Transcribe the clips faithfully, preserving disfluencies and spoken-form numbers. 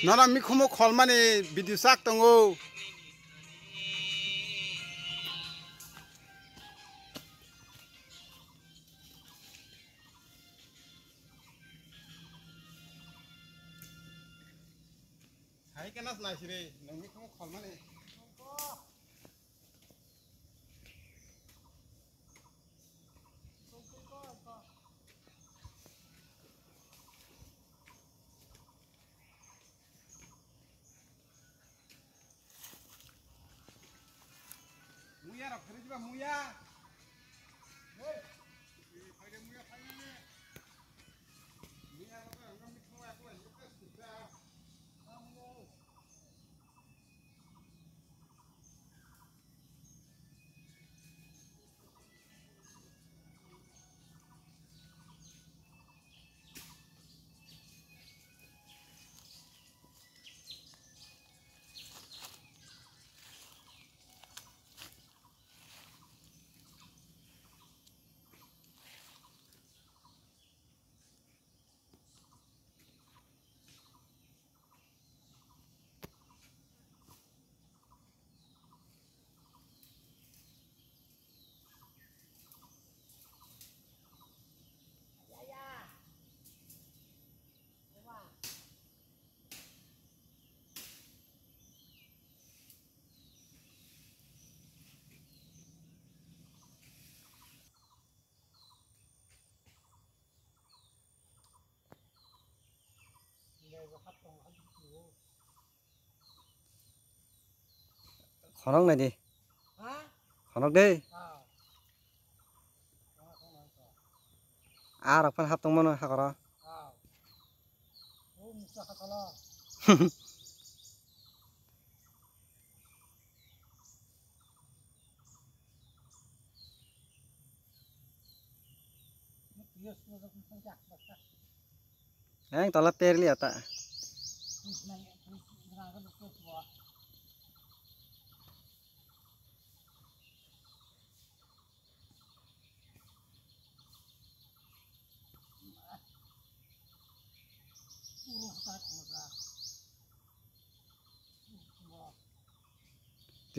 Nono mikhumu kholmani video sak tongo. Hai kana snai sire, nang mikhumu kholmani. Muya rok kiri jiba muya. Hei, phaide muya phaide ne. Muya rok ang mikhumu aku lagi. Khorok nai di. Ha? Khorok de. Ah. Ah, rok phan hap tong mano hakoro. Ah. Oh, musa hakala. Ang tola perli ata.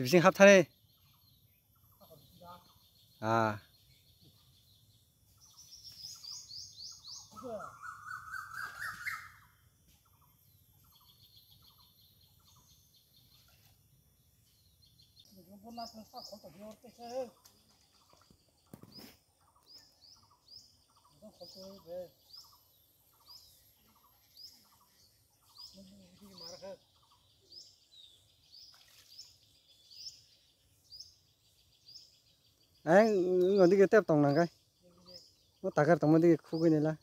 Tibising hap thani. Ah. Ang nodi ke tep tong nang kai. Mo takar tong mo di khugui nila.